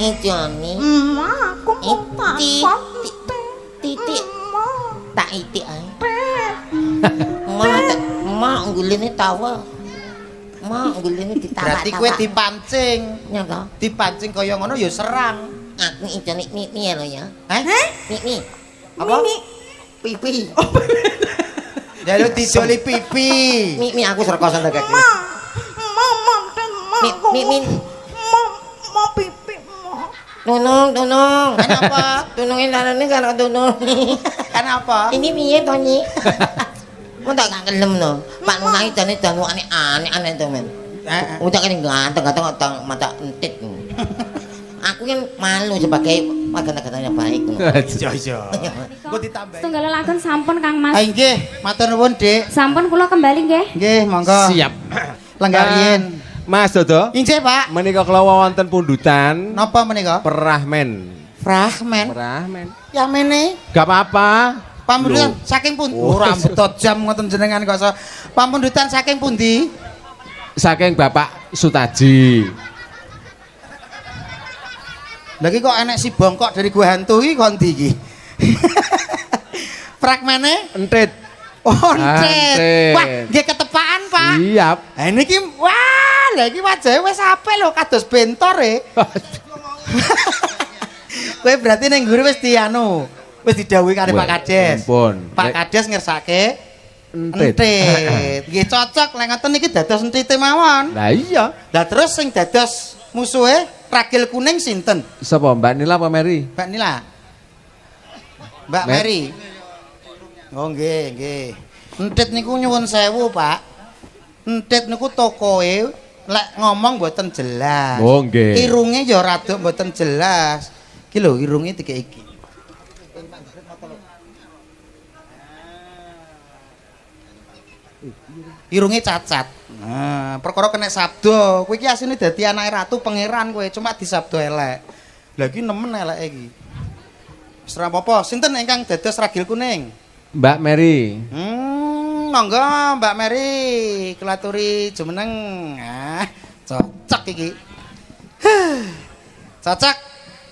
Ijone. Ma, aku mung takon. Titik. Tak itik ae. Mak nggulene tawa. Mak nggulene ditawa. Berarti kowe dipancing. Nyapa? Dipancing kaya ngono ya serang. Aku ijone mimi lho ya. Heh? Mimi. Apa? Pipi. Jaluk dijoli pipi. Mimi aku serkosan ta kaki. Ma, mimi. Ma pipi ma. Tunung, tunung. Kenapa? Tunungin larane karo tunung. Kenapa? Ini piye to, Nyi? Mun tak gak gelem to. Pak Nunang iki jane danukane aneh-aneh to, men. Heeh. Utak kene ganteng-ganteng kok mata entit. Aku kan malu sebagai warga negara yang baik. Iya, iya. Engko ditambahi. Setunggal lakon sampun Kang Mas. Ah nggih, matur nuwun, Dik. Sampun kula kembali nggih. Nggih, monggo. Siap. Lenggah riyin. Mas Dodo. Inggih, Pak. Menika kula wonten pundutan. Napa menika? Prahmen. Prahmen. Prahmen. Ya mene. Gak apa-apa. Pamundutan saking pundi? Ora beto jam ngoten jenengan kok. Pamundutan saking pundi? Saking Bapak Sutaji. Lagi kok enek si bongkok dari gua hantu iki kok ndi iki? Fragmene entit. Oh, entit. Wah, nggih ketepaan, Pak. Siap. Ha niki wah, lha iki wajahe wis apik lho kados bentor e. Kowe berarti ning guru wis dianu, wis didhawuhi karo Pak Kades. Ampun. Pak Kades ngersake entit. Entit. Nggih cocok lek ngoten iki dados entite mawon. Lah iya. Lah terus sing dados musuhe Ragil Kuning sinten? Sapa? Mbak Nila apa Mary? Mbak Nila. Mbak Mary. Oh nggih, nggih. Entit niku nyuwun sewu, Pak. Entit niku tokoe lek ngomong mboten jelas. Oh nggih. Irunge ya rada mboten jelas. Iki lho irunge dikek iki. Irunge cacat. Nah, perkara kena sabda. Kowe iki asline dadi anake ratu pangeran kowe, cuma disabda elek. Lah iki nemen eleke iki. Wis ora apa-apa. Sinten ingkang dados Ragil Kuning? Mbak Mary. Monggo Mbak Mary, kula aturi jumeneng. Ah, cocok iki. Cocok.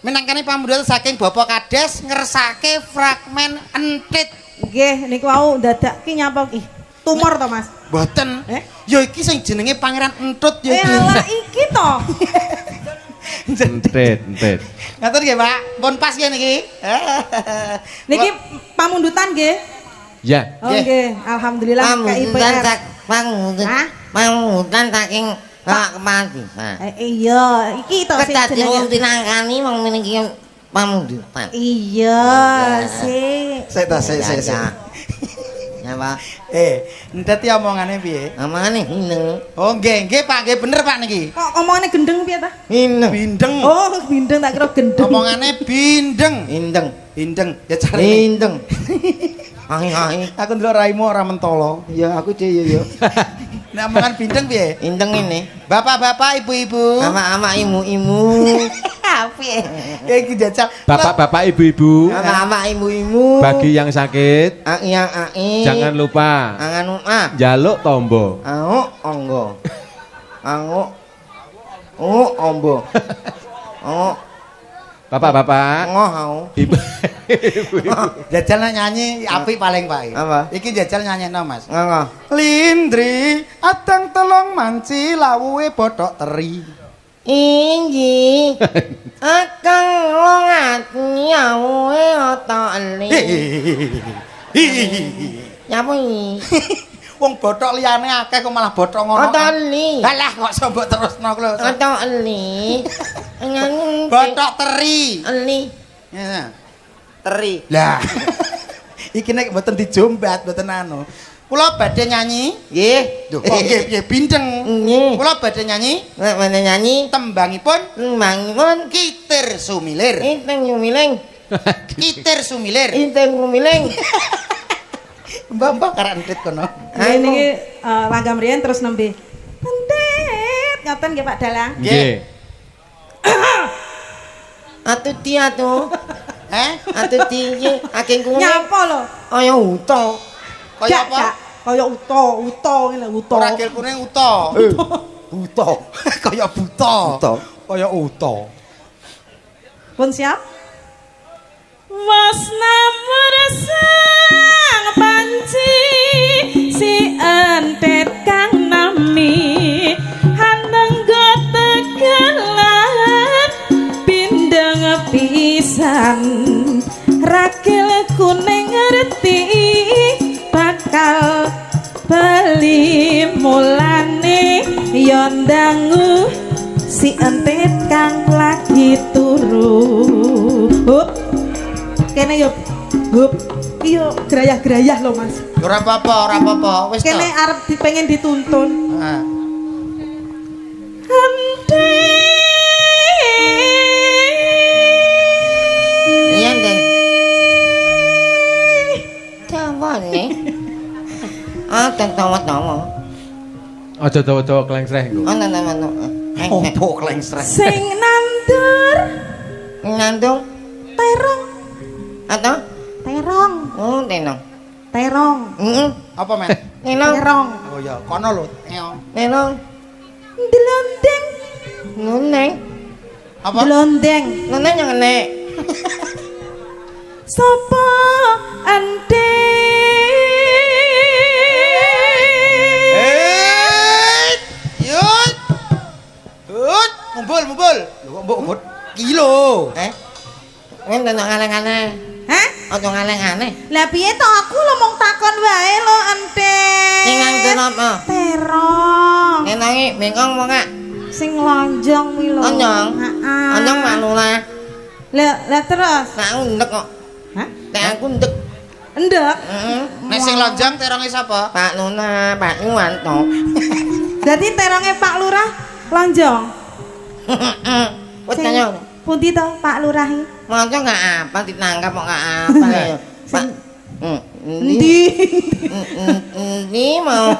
Minangkani pamundhut saking Bapak Kades ngersake fragmen entit. Nggih, niku wau dadak ki nyapa ki? Tumor to, Mas? Mboten. Eh? Ya iki sing jenenge Pangeran Entut ya iki. Alah iki to. Entit, entit. Ngaten nggih, Pak. Pun pas nggih niki. Niki pamundutan nggih? Ya. Oh nggih, alhamdulillah KIPR. Pamundutan saking Pak Kepati. Iya, iki to sing jenenge. Kedadi tinangkani wong niki pamundutan. Iya, sik. Sik ta, sik sik sik. Ya, Pak. Entet iki omongane piye? Omongane gendeng. Oh, nggih, nggih, Pak, nggih bener Pak niki. Kok omongane gendeng piye ta? Bindeng. Bindeng. Oh, bindeng tak kira gendeng. Omongane bindeng. Bindeng. Bindeng. Ya carane. Bindeng. Ahi-ahi. Aku ndelok raimu ora mentolo. Ya, aku dhewe ya. Nek omongan bindeng piye? Bindeng ini. Bapak-bapak, ibu-ibu. Ama-ama imu-imu. Apik. Ya iki jajal. Bapak-bapak, ibu-ibu. Ama-ama imu-imu. Bagi yang sakit, yang ai. Jangan lupa. Jangan lupa. Jaluk tombo. Au onggo. Au. Oh, ombo. Oh. Bapak-bapak. Ngoh au. Ibu. Ibu-ibu. Jajal nyanyi apik paling, Pak. Apa? Iki jajal nyanyekno, Mas. Ngoh. Lindri ateng telung manci lawuhe bothok teri. Inggih. Akang longat nyawuhe otok eli. Nyapa iki? Wong bothok liyane akeh kok malah bothok ngono. Otok eli. Halah kok mbok terusno ku lho. Otok eli. Bothok teri. Eli. Ya. Teri. Lah. Iki nek mboten dijombat, mboten anu. Kula badhe nyanyi. Nggih. Lho, kok nggih piye bindeng. Nggih. Kula badhe nyanyi. Nek badhe nyanyi tembangipun tembangipun Kitir Sumilir. Kitir Sumiling. Kitir Sumilir. Kitir Sumiling. Mbah-mbah karek entit kono. Nggih niki langgam riyen terus nembe. Entit ngoten nggih Pak Dalang. Nggih. Atu ti atu. Eh? Atu ti iki aking kuning. Nyapa lho? Kaya uta. Kaya apa? Kaya uta, uta ngene uta. Ragil kuning uta. Buta. Kaya buta. Buta. Kaya uta. Pun siap? Wasna meresang panci si entet kang nami hanenggo tegelan pindeng pisan rakil kuning ngerti bakal beli mulane yondangu si entet kang lagi turu. Hup. Kene yo hup. Iyo grayah-grayah lho Mas. Ora apa-apa, ora apa-apa. Wis to. Kene arep pengen dituntun. Heeh. Iya, Deng. Dawane. Ah, tawa-tawa. Aja dawa-dawa klengsreh engko. Ana ana. Opo klengsreh? Sing nandur nandung terong. Atau terong. Oh, tenong. Terong. Heeh. Apa, Men? Tenong. Terong. Oh ya, kono lho. Tenong. Delondeng. Noneng. Apa? Delondeng. Noneng yang enek. Sapa ente? Yut. Yut, mumbul, mumbul. Lho kok mbok mbok iki lho. Eh? Kowe nang aneh-aneh. Hah? Aja aneh-aneh. Lah piye to aku lho mung takon wae lho ente. Sing nganggo apa? Terong. Nenangi bengkong apa gak? Sing lonjong kuwi lho. Lonjong? Heeh. Lonjong Pak Lurah. Lah, lah terus. Nek aku ndek kok. Hah? Nek aku ndek. Ndek? Heeh. Nek sing lonjong teronge sapa? Pak Lurah, Pak Yuwanto. Dadi teronge Pak Lurah lonjong. Heeh. Wis tanya. Pundi to Pak Lurah iki? Maca gak apa ditangkap kok gak apa ya. Pak. Endi? Endi mau.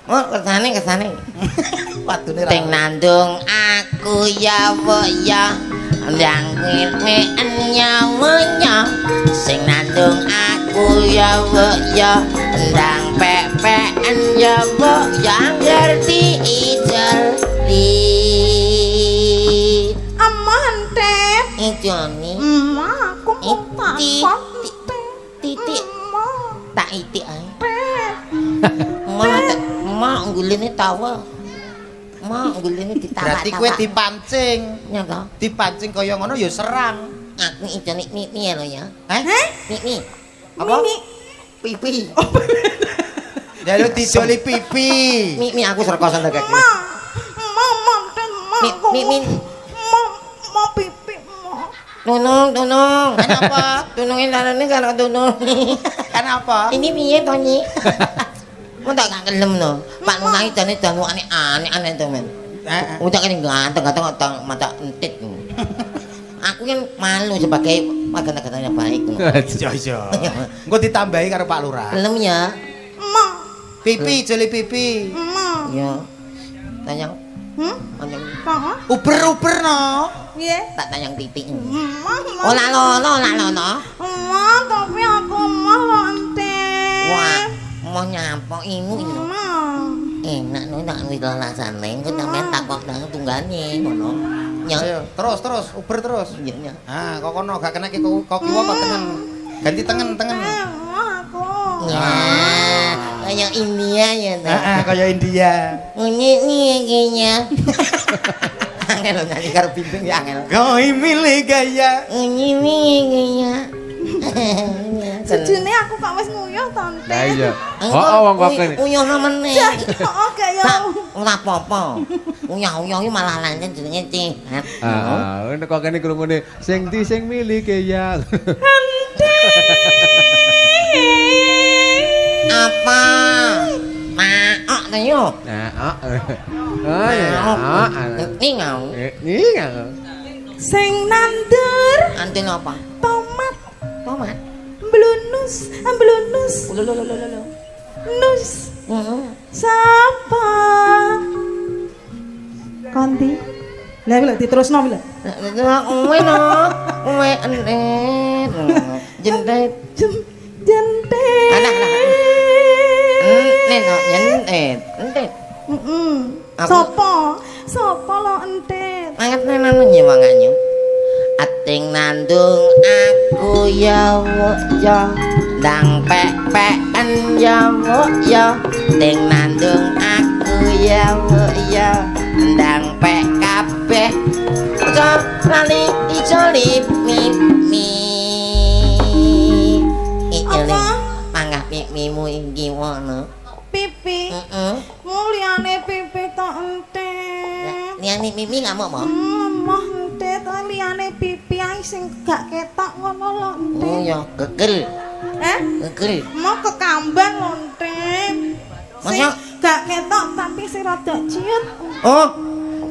Oh, kesane kesane. Wadune ra. Teng nandung aku ya ya ndang ngene nyawenya sing nandung aku ya ya ndang pepeken ya ya ngerti ijeli. Aman teh. Ijoni. Emak aku mau takon titik. Tak itik ae. Mak mak nggulene tawa. Mak nggulene ditawa. Berarti kowe dipancing. Nyapa? Dipancing kaya ngono ya serang. Aku ijone mimi lho ya. Heh? Mimi. Apa? Pipi. Jaluk dijoli pipi. Mimi aku serkosan to kaki. Mak. Mak Mimi. Mak pipi. Tunung, tunung. Kenapa? Tunungin larane karo tunung. Kenapa? Ini piye to, Nyi? Mun tak gak kelem to. Pak Lurah iki jane danukane aneh-aneh to, Men. Heeh. Ucap kene ganteng-ganteng kok mata entit. Aku kan malu sebagai warga negara yang baik. Iya, iya. Engko ditambahi karo Pak Lurah. Kelem ya. Mak. Pipi, jeli pipi. Mak. Iya. Tanyang. Hmm? Tanyang. Uber-uber no. Nggih. Tak tanyang titik. Mak. Ora lono, ora lono. Mak, tapi aku mah lho entit. Wah, mau nyapok imu iki. Enak no tak wis rasane, engko sampean takok nang tunggane ngono. Ayo, terus terus, uber terus. Iya, iya. Ah, kok kono gak kena kok kiwa kok tengen. Ganti tengen, tengen. Aku. Ya, kayak India ya ta. Heeh, kaya India. Ngene kayaknya. Angel nyanyi karo bimbing ya angel. Koi milih gaya. Ngene kayaknya. Sejune aku kok wis nguyuh to, Ente. Lah iya. Heeh wong kok kene. Nguyuh meneh. Heeh gak ya. Ora apa-apa. Uyah-uyah iki malah lancen jenenge sehat. Heeh, nek kok kene krungune sing ndi sing milih ya. Ente. Apa? Maok to yo. Nah, oh ya. Ini ngau. Ini ngau. Sing nandur. Nandur apa? Tomat. Tomat. Blunus, blunus. Lho. Nus. Sapa? Konti. Lah lho diterusno lho. Kowe no. Kowe entet. Jentet. Jentet. Alah lah. Entet no, jentet. Entet. Heeh. Sapa? Sapa lo entet? Anget tenan nyewangannya. Ating nandung aku ya ya ndang pek-peken ya ya ting nandung aku ya ya ndang pek kabeh aja lali ijoli mi ijoli panggah pipimu iki wono pipi heeh mulyane pipi tok entek liyane pipi gak mau moh entek to liyane pipi ae sing gak ketok ngono lho entek. Oh ya gegel. Gegel. Mau kekamban lho entek. Sing gak ketok tapi sing rada ciut. Oh,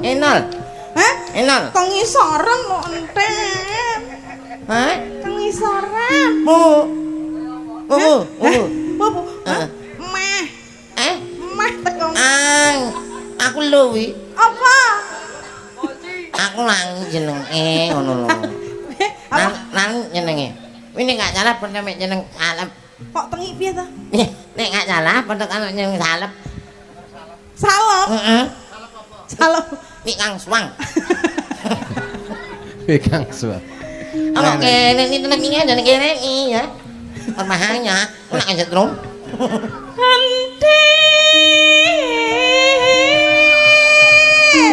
enal. Hah? Enal. Kengisoren lho entek. Hah? Kengisoren. Bu. Bu. Bu. Bu. Meh. Meh teko. Aku luwi. Apa? Aku lang jenenge ngono lho. Nang jenenge. Kuwi nek gak salah pernah mek jeneng Salep. Kok tengi piye ta? Nek gak salah pernah kan jeneng Salep. Salep? Heeh. Salep. Nek Kang Suwang. Nek Kang Suwang. Apa kene iki tenan iki jeneng kene iki ya. Permahanya, nek ngetrum.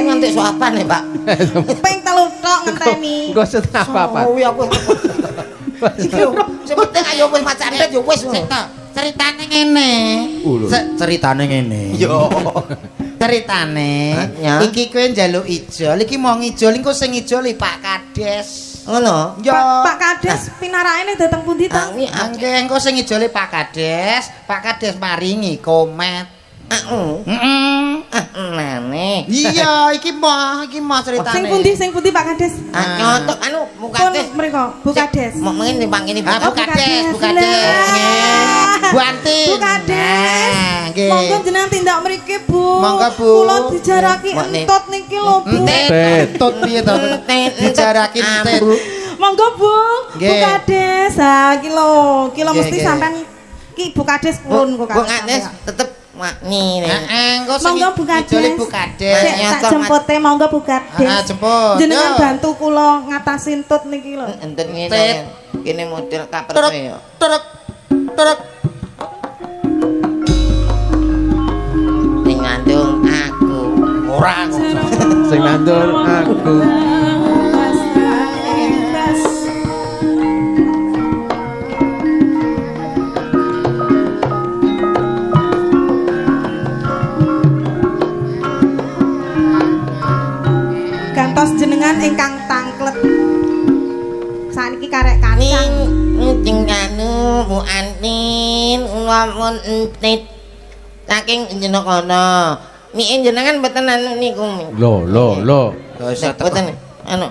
Nganti suapan nih, Pak. Ping telu tok ngenteni. Engko setengah papat. Oh, aku. Sing penting ayo wis macandet ya wis. Ceritane ngene. Ceritane ngene. Yo. Ceritane iki kowe njaluk ijol, iki mau ngijol engko sing ngijoli Pak Kades. Ngono. Yo. Pak Kades pinarake dateng pundi to? Nggih, engko sing ngijoli Pak Kades, Pak Kades maringi komet. Heeh. Nane. Iya, iki mah ceritane. Sing pundi Pak Kades? Nyotok anu Bu Kades. Mriko, Bu Kades. Mok mengin dipangkini Bu Kades, Bu Kades. Bu Antin. Bu Kades. Monggo jenengan tindak mriki, Bu. Monggo, Bu. Kula dijaraki entot niki lho, Bu. Entot piye to? Dijaraki entet. Monggo, Bu. Bu Kades. Ha iki lho, iki lho mesti sampean iki Bu Kades pun Bu Kades tetep makni. Heeh, engko sing monggo Bu Kades. Bu Kades. Tak jempute monggo Bu Kades. Heeh, jemput. Jenengan bantu kula ngatasi entut niki lho. Entut ngene. Kene model kaper ya. Truk. Truk. Sing ngandung aku. Ora kok. Sing ngandung aku. Gantos jenengan ingkang tangklet. Saniki karek kacang. Ning anu Bu Antin lamun entit saking jenengana. Mie jenengan mboten anu niku. Lho lho lho. Mboten anu.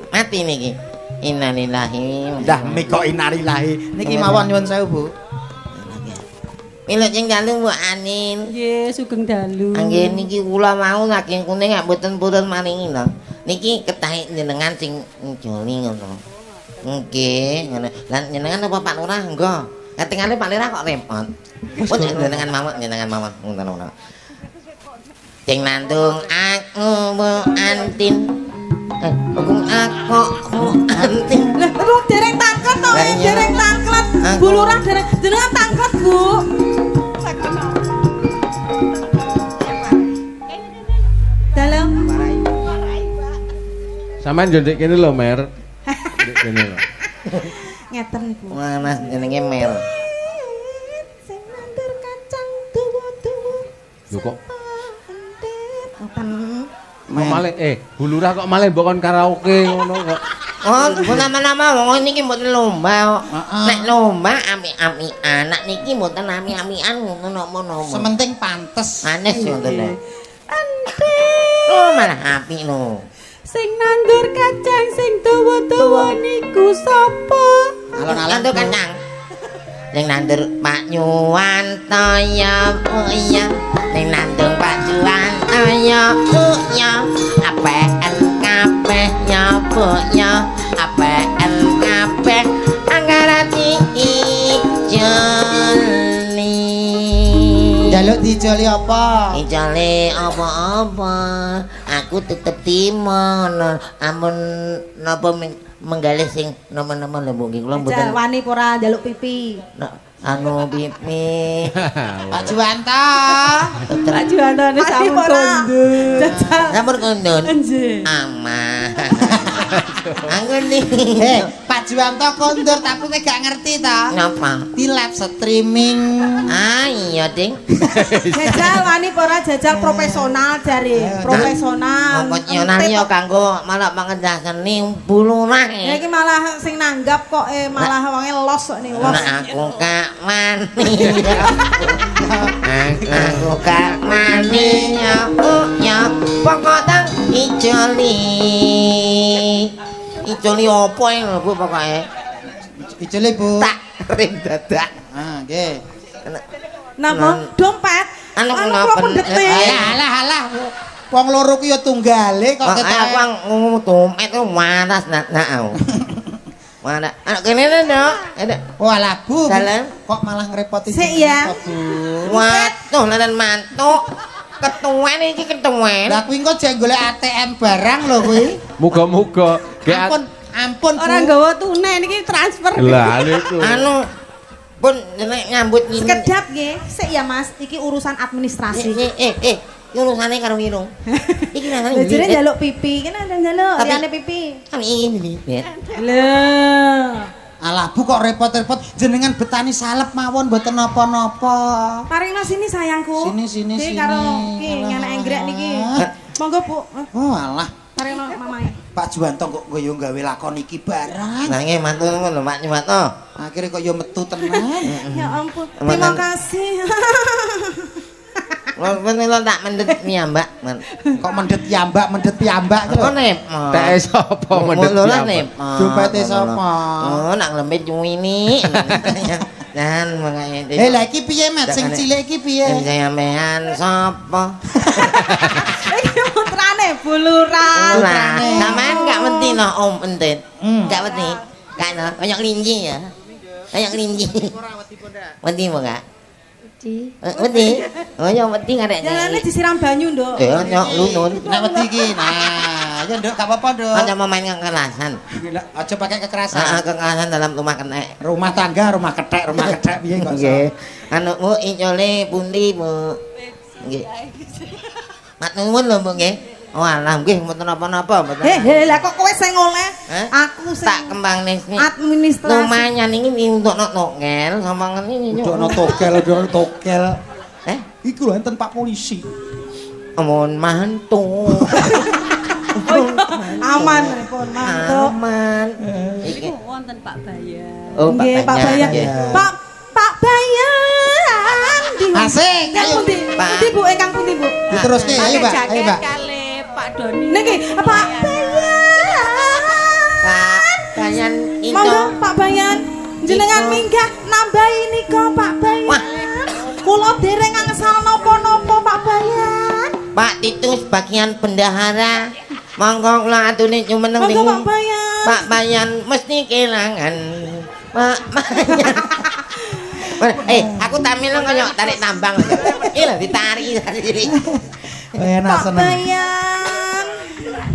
Mati niki. Innalillahi. Dah miko innalillahi. Niki mawon nyuwun sewu, Bu. Wilujeng dalu Bu Anin. Nggih, sugeng dalu. Nggih niki kula mau saking kuning gak mboten purun maringi lho. Niki ketahe jenengan sing njoli ngono. Nggih, ngono. Lah jenengan apa Pak Lurah? Nggih. Katingale Pak Lurah kok repot. Pun jenengan mawon, jenengan mawon ngoten-ngoten. Sing nandung aku Bu Antin. Aku Bu Antin. Lah terus dereng tangklet to, dereng tangklet. Bu Lurah dereng jenengan tangklet, Bu. Dalem. Sampeyan yo ndek kene lho, Mer. Ndek kene lho. Ngeten, Bu. Wah, Mas jenenge Mer. Sing nandur kacang dawa-dawa. Lho kok ngoten. Kok malih Bu Lurah kok malih mbok kon karaoke ngono kok. Oh, bu nama-nama wong niki mboten lomba kok. Nek lomba ami-amian, nek niki mboten ami-amian ngono napa-napa. Sementing pantes. Manis ngoten lho. Oh, malah apik lho. Sing nandur kacang sing dawa-dawa niku sapa? Alon-alon nandur kacang. Sing nandur Pak Yuwanto ya Bu ya. Sing nandur Pak Yuwanto ya Bu ya. Apeken kabeh ya Bu ya. Apeken kabeh anggara diijoli. Njaluk diijoli apa? Ijoli apa-apa. Aku tetep timo ngono. Ampun napa menggalih sing nemen-nemen lho Bu nggih kula mboten. Wani apa ora njaluk pipi? Anu pipi. Pak Juwanto. Pak Juwanto sampun kondur. Sampun kondur. Nggih. Aman. Anggun nih. Pak Juwanto kondur tapi kowe gak ngerti ta? Napa? Di live streaming. Ah iya, Ding. Jajal wani apa ora jajal profesional jare. Profesional. Profesional ya kanggo malah mangendah seni bulurah. Ya iki malah sing nanggap kok malah wonge los kok nih los. Nah aku kak mani. Aku kak mani ya ya pokok tang ijoli. Ijoli opo lho Bu pokoke? Ijoli Bu. Tak ring dadak. Ah nggih. Napa? Dompet. Anu kula pendete. Alah alah. Wong loro ku ya tunggale kok ketok. Aku ngomong dompet ku waras nak aku. Mana? Anak kene lho, Nduk. Oh alah Bu. Dalam. Kok malah ngrepoti sik ya. Bu. Waduh, leren mantuk. Ketuwen iki ketuwen. Lah kuwi engko jek golek ATM barang lho kuwi. Muga-muga. Ampun, ampun Bu. Ora nggawa tunai niki transfer. Lah niku. Anu pun nek nyambut ngene. Sekedap nggih. Sik ya Mas, iki urusan administrasi. Urusane karo irung. Iki rasane. Lha jere njaluk pipi, kene ada njaluk liyane pipi. Kan iki. Lho. Alah Bu kok repot-repot jenengan betani salep mawon mboten napa-napa. Paringno sini sayangku. Sini sini sini. Karo iki ngene enggrek niki. Monggo Bu. Oh alah. Paringno mamae. Pak Juwanto kok yo gawe lakon iki barang. Lah nggih matur nuwun lho Pak Juwanto. Akhire kok yo metu tenan. Ya ampun. Terima kasih. Lho lho tak mendet piyambak. Kok mendet piyambak, mendet piyambak lho. Kok nepot. Teke sapa mendet piyambak? Dompete sapa? Oh, nak lembet cuwini. Dan mengake. Eh lha iki piye, Mat? Sing cilik iki piye? Sampean sapa? Iki putrane Bu Lurah. Sampean gak wedi no Om Entit. Gak wedi. Gak no, kaya kelinci ya. Kaya kelinci. Wedi apa gak? Wedi. Wedi. Oh ya wedi ngarek. Jalane disiram banyu, Nduk. Ya nyok lunun. Nek wedi iki. Nah, ya Nduk gak apa-apa, Nduk. Aja mau main kekerasan. Aja pakai kekerasan. Heeh, kekerasan dalam rumah kenek. Rumah tangga, rumah kethek piye kok. Nggih. Anu Bu ijole pundi, Bu? Nggih. Mat nuwun lho, Bu nggih. Oh alah nggih mboten napa-napa mboten. Heh, lah kok kowe sing oleh? Aku sing tak kembangne administrasi. Lumayan iki untukno togel sama ngene iki. Untukno togel, untukno togel. Eh, iku lho enten Pak Polisi. Ampun mantu. Aman pun mantu. Aman. Iku wonten Pak Bayan. Oh, nggih, Pak Bayan. Pak Bayan. Asik. Ayo pundi? Pundi Bu ingkang pundi Bu? Diteruske ayo Pak, ayo Pak. Pak Doni. Niki Pak Bayan. Pak Bayan itu. Monggo Pak Bayan jenengan minggah nambahi nika Pak Bayan. Kula dereng angsal napa-napa Pak Bayan. Pak Titus bagian bendahara. Monggo kula atune jumeneng niku. Monggo Pak Bayan. Pak Bayan mesti kelangan. Pak Bayan. Aku tamil kaya tarik tambang. Iki lho ditarik. Enak Pak seneng. Bayan.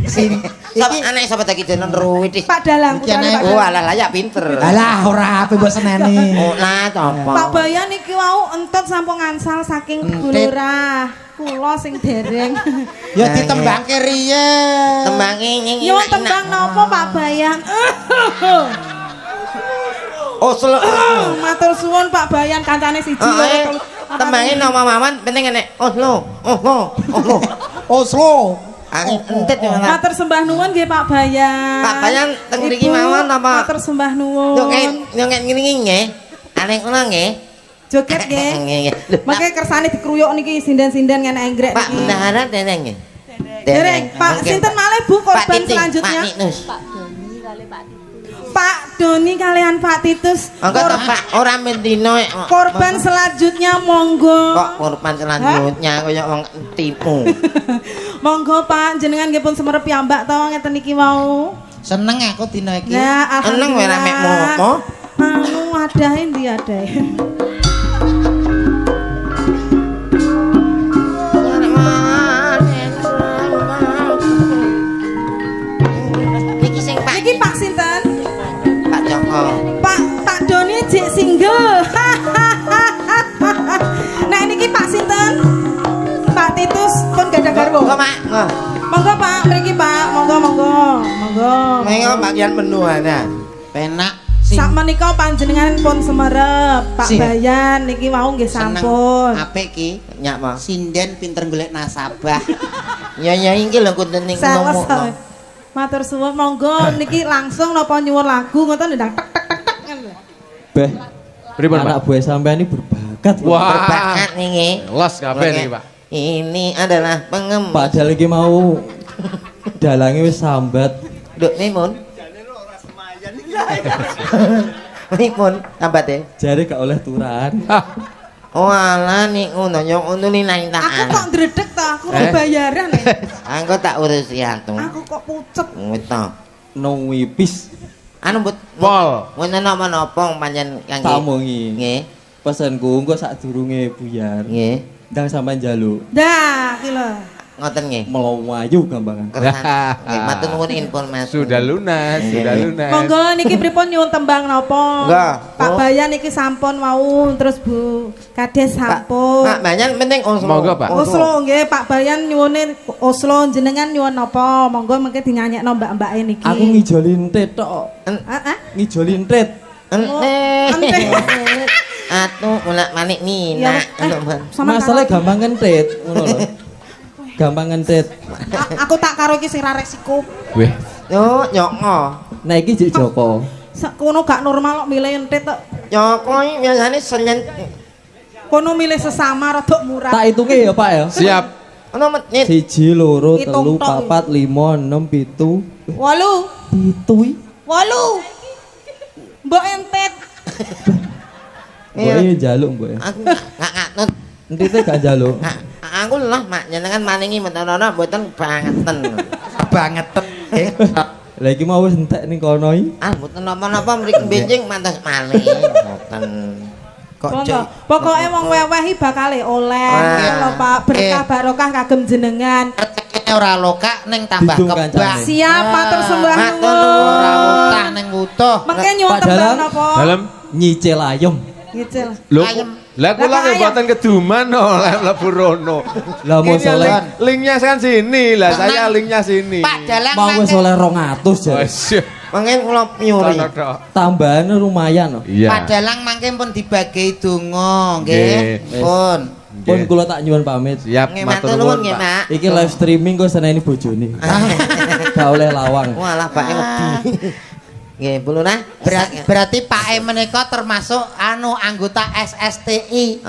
Sini. Iki anake sapa ta iki jeneng Ruwit. Pak Dalang putrane Pak Oh Dalang. alah layak pinter. Alah ora ape mbok seneni. Oh lah apa? Pak Bayan iki wau entet sampun ngansal saking Bu Lurah. Kula sing dereng. Ya ditembangke riyen. Tembange ngene. Nyuwun tembang napa Pak Bayan? Oh selok. Matur suwun Pak Bayan kancane siji loro telu. Tembange nama mawon penting enek. Oslo, Oslo, Oslo. Oslo. Entet ya malah. Matur sembah nuwun nggih Pak Bayan. Pak Bayan teng mriki mawon apa? Matur sembah nuwun. Yo ngene ngene nggih. Aneh kula nggih. Joget nggih. Nggih. Mangke kersane dikruyuk niki sinden-sinden ngene enggrek Pak niki. bendahara dereng nggih. Dereng. Pak sinten malih Bu korban selanjutnya? Pak Titus. Pak Doni kali Pak Titus. Pak Doni kalian Pak Titus. Monggo to Pak, ora mendino. Korban selanjutnya monggo. Kok korban selanjutnya kaya wong tipu. Monggo Pak, jenengan nggih pun semerep piyambak to ngeten iki wau. Seneng aku dina iki. Nah, Seneng wae ora mek mopo. Anu wadahe ndi adahe? Single. Nah niki Pak sinten? Pak Titus pun gadah garwa. Monggo, Pak. Monggo Pak, mriki Pak. Monggo monggo. Monggo. Monggo bagian penuhana. Penak. Sak menika panjenengan pun semerep Pak Bayan niki wau nggih sampun. Apik ki. Nyak, Mas. Sinden pinter golek nasabah. Ya ya iki lho kudu ning ngomong. Matur suwun monggo niki langsung napa nyuwun lagu ngoten ndang tek tek tek tek ngoten. Beh. Pripun, Pak? Anak buah sampean ini berbakat. Wah. Berbakat niki. Los kabeh niki, Pak. Ini adalah pengemis. Padahal iki mau dalange wis sambat. Nduk nimun. Nimun sambat e. Jare gak oleh turahan. Oh alah niku ngono yo ngono nang tak. Aku kok ndredeg ta, aku ora bayaran e. Aku tak urusi atuh. Aku kok pucet. Wis ta. Nuwipis. Anu mbut pol. Ngono napa-napa pancen kangge. Tak omongi. Nggih. Pesenku engko sadurunge buyar. Nggih. Ndang sampean njaluk. Dah, iki lho. Ngoten nggih. Melayu gampangan. Nggih, matur nuwun informasi. Sudah lunas, sudah lunas. Monggo niki pripun nyuwun tembang napa? Pak Bayan niki sampun wau terus Bu Kades sampun. Pak Bayan penting Oslo. Monggo, Pak. Oslo nggih, Pak Bayan nyuwune Oslo jenengan nyuwun napa? Monggo mengke dinyanyekno mbak-mbake niki. Aku ngijoli entit tok. Heeh. Ngijoli entit. Entit. Atuh mulak-malik mina. Masalah gampang ngentit ngono lho. Gampang ngentit. Aku tak karo iki sing ra resiko. Weh. Yo nyoko. Nah iki jek Joko. Sak kono gak normal kok milih entit tok. Joko iki biasane senyen. Kono milih sesama rodok murah. Tak hitunge ya Pak ya. Siap. Ono menit. 1 2 3 4 5 6 7 8. 7 8. Mbok entit. Mbok e njaluk mbok e. Aku gak ngatut. Entite gak njaluk. Aku loh mak jenengan maningi mboten ana mboten bangeten. Bangeten. Lah iki mau wis entek ning kono iki. Ah mboten napa-napa mriki benjing mantos malih. Mboten. Kok pokoke wong weweh iki bakale oleh lho Pak, berkah barokah kagem jenengan. Ora lokak ning tambah kebak. Siap matur sembah nuwun. Ora utah ning wutuh. Mengke nyuwun tembang napa? Dalem nyicil ayem. Nyicil. Lho, lah kula nggih mboten keduman no, lek mlebu rono. Lah mau soleh linknya kan sini, lah saya linknya sini. Pak Dalang mau wis oleh 200 jare. Mangke kula nyuri. Tambahane lumayan no. Pak Dalang mangke pun dibagi donga nggih. Pun. Pun kula tak nyuwun pamit. Siap, matur nuwun nggih, Pak. Iki live streaming kok seneni bojone. Gak oleh lawang. Walah bake wedi. Nggih, Bu Lurah. Berarti Pak E menika termasuk anu anggota SSTI.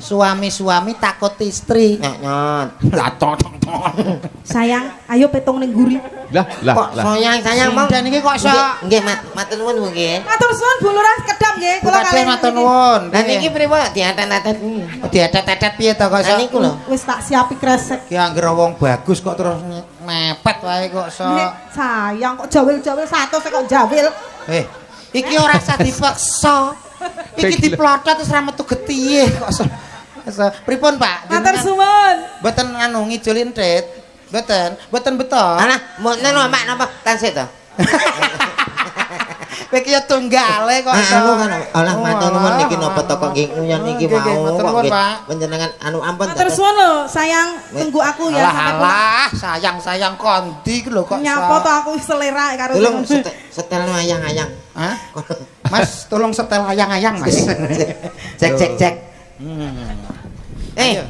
Suami-suami takut istri. Nyot. Lah tok tok. Sayang, ayo petung ning guri. Lah, lah, kok sayang-sayang mong. Dan iki kok iso. Nggih, matur nuwun Bu nggih. Matur suwun Bu Lurah kedap nggih, kula kalih. Matur nuwun. Lah niki pripun diatet-atet iki? Diatet-atet piye to kok iso? Lah niku lho. Wis tak siapi kresek. Ki anggere wong bagus kok terus mepet wae kok iso. Sayang kok jawil-jawil 100 kok jawil. Iki ora usah dipaksa. Iki diplotot terus ra metu getihe kok iso. Pripun Pak? Matur suwun. Mboten anu ngijoli entit. Mboten, mboten beto. Alah, mboten lho Pak napa tasih to? Kowe iki ya tunggale kok iso. Anu kan alah matur nuwun niki napa to kok nggih nguyon niki mau kok nggih panjenengan anu ampun. Matur suwun lho, sayang tunggu aku ya sampai pulang. Alah, sayang-sayang kondi iki lho kok. Nyapa to aku selera karo tolong setel ayang-ayang. Hah? Mas, tolong setel ayang-ayang, Mas. Cek cek cek.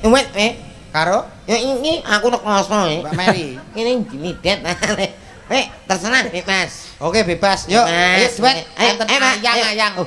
Wait, Karo? Ya ini aku rekoso Mbak Mary. Ini gini det. Terserah bebas. Oke, bebas. Yuk, ayo duet. Ayang-ayang.